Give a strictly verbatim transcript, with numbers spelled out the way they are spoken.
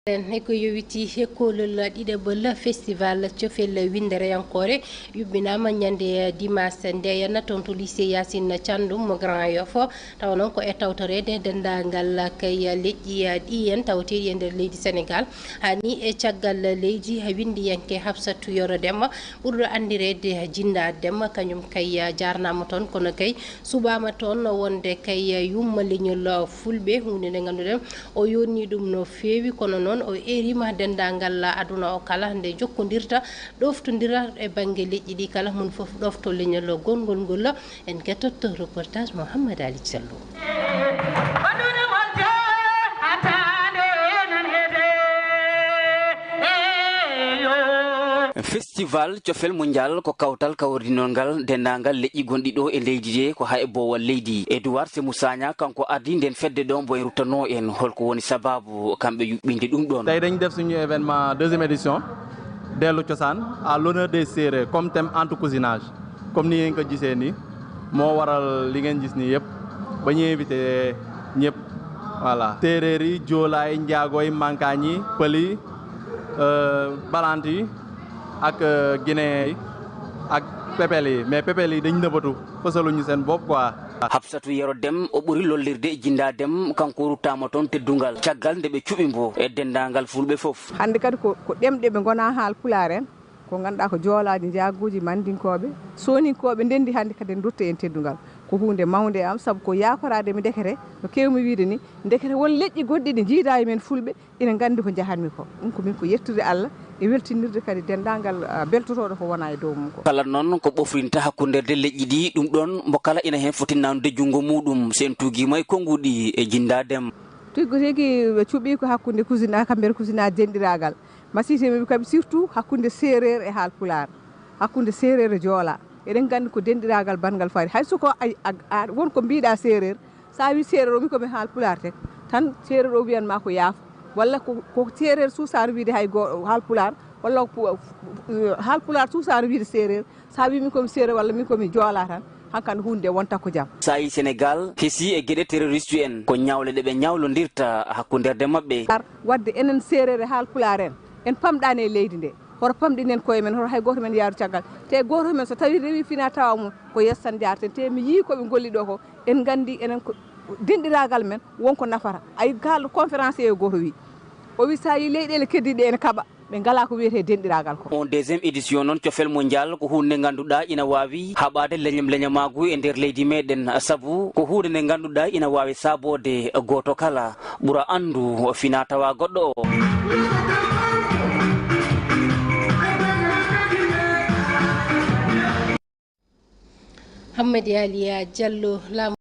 En e ko yowiti e koolol ɗiɗaɓol festival cofel winndereyankoore yuɓɓinaama ñande dimanche ndeya toon to lycée Yacine Thiandoum mo Grand Yoff. Tawa noon ko e tawtoreede denndaangal kay leƴƴi ɗi en tawateeɗi e nder leydi Sénégal. Haa ni e caggal leydi, winndiyanke Hafsatou Yoro Demba, ɓurɗo anndireede Jinda Demba, kañum kay jaarnaama toon, kono kay suɓaama toon wonde kay yumma leñol Fulɓe, huunde nde ngannduɗen o yonni ɗum no feewi. Kono noon o eeriima denndaangal aduna o kala nde jokkondirta, ɗoftondira e bannge leƴƴi ɗi kala, mum fof ɗofto leñol gonngol ngol. En kettoto reportage Mohamed Ali Diallo. Festival cofel mondial ko kawtal kawridinol ngal denndaangal leƴƴi gonɗi ɗo e leydi he, ko haa e boowal leydi. Edouard Semou Sagna, kanko ardi nden fedde ɗo, mbo en ruttanoo en holko woni sabaabu kamɓe yuɓɓinde ɗum ɗoon. Tey dañ def suñu événement deuxième édition, dellu cosaan, à l'honneur des Sérères, comme thème entre cousinage, comme ni ngeen ko gisee nii. Moo waral li ngeen gis nii yëpp, ba ñu invité ñëpp, voilà, séeréer yi, joolaa yi, njaago yi, mankaañ yi, pël yi, euh, balant yi ak, euh, guinéen yi ak pepel yi. Mais pepel yi dañ nëbbatu, fësaluñu seen bopp quoi. Hafsatou Yero Dem, o ɓuri lollirde e Jinda Dem, kanko ruttaama toon teddungal caggal nde ɓe cuɓi mbo e denndaangal Fulɓe fof. Hannde kadi ko, ko ɗemɗe ɓe ngonaa Haalpulaar en, ko ngannduɗaa ko joolaaji, njaaguuji, mandinkooɓe, sooninkooɓe ndenndi hannde kadi en ndotti en teddungal. Ko huunde mawnde e am, sabu ko yaakoraade mi ndekete, no keewmi wiyde ni, ndekete won leƴƴi goɗɗi ɗi njiidaa e men Fulɓe, ina nganndi ko njahatmi ko. Ɗum ko min ko yettude Allah e weltinirde kadi denndaangal, ah, beltotooɗo ko wona e dow mum ko. Kala noon ko ɓofrinta hakkunde leƴƴi ɗi, ɗum ɗoon mbo kala ina heen foti naamnude junngo muuɗum, so en tuugiima e konnguɗi e Jinda Dem. Tigi tigi ɓe cuɓii ko hakkunde cousinage, kamɓe cousinage denɗiraagal. Masiyte men kam surtout hakkunde Seereer e Haalpulaar, hakkunde Seereer e Joolaa. Eɗen nganndi ko denɗiraagal banngal fari. Hay so ko a, a, a, won ko mbiiɗaa Seereer, so a wii Seereer o, mi ko mi Haalpulaar tek, tan Seereer o wiyan ma ko yaafo. Walla ko, ko Seereer suusaano wiide hay go-, Haalpulaar, walla ko pu-, Haalpulaar suusaano wiide Seereer, so a wii min ko mi Seereer walla min ko mi Joolaa tan, hankandi huunde nde wonta ko jam. So a yii Senegaal hesii e geɗe terroriste en, ko ñawle ɗe ɓe ñawlondirta hakkundeerde maɓɓe. Ar, waɗde enen Seereer e Haalpulaar en, en pamɗaani e leydi nde. Hoto pamɗinen koye men, hoto hay gooto men yaaru caggal. Te gooto men so tawii rewi fina tawa mum, ko yeeso tan jaarten. Te mi yii ko ɓe ngolli ɗo ko, en nganndi enen ko denɗiraagal men won ko nafata. A yii kaalɗo conférence e gooto wii, o wii so a yii leyɗeele keddiiɗe ene kaɓa, ɓe ngalaa ko wiyetee denɗiraagal ko. On deuxième édition noon cofel mondial ko huunde nde ngannduɗaa ina waawi haɓaade leñam leñamaagu e nder leydi meɗen, sabu ko huunde nde ngannduɗaa ina waawi saaboode gooto kala ɓura anndu o fina tawa goɗɗo o. Hammadi Aliya Jallo, laamu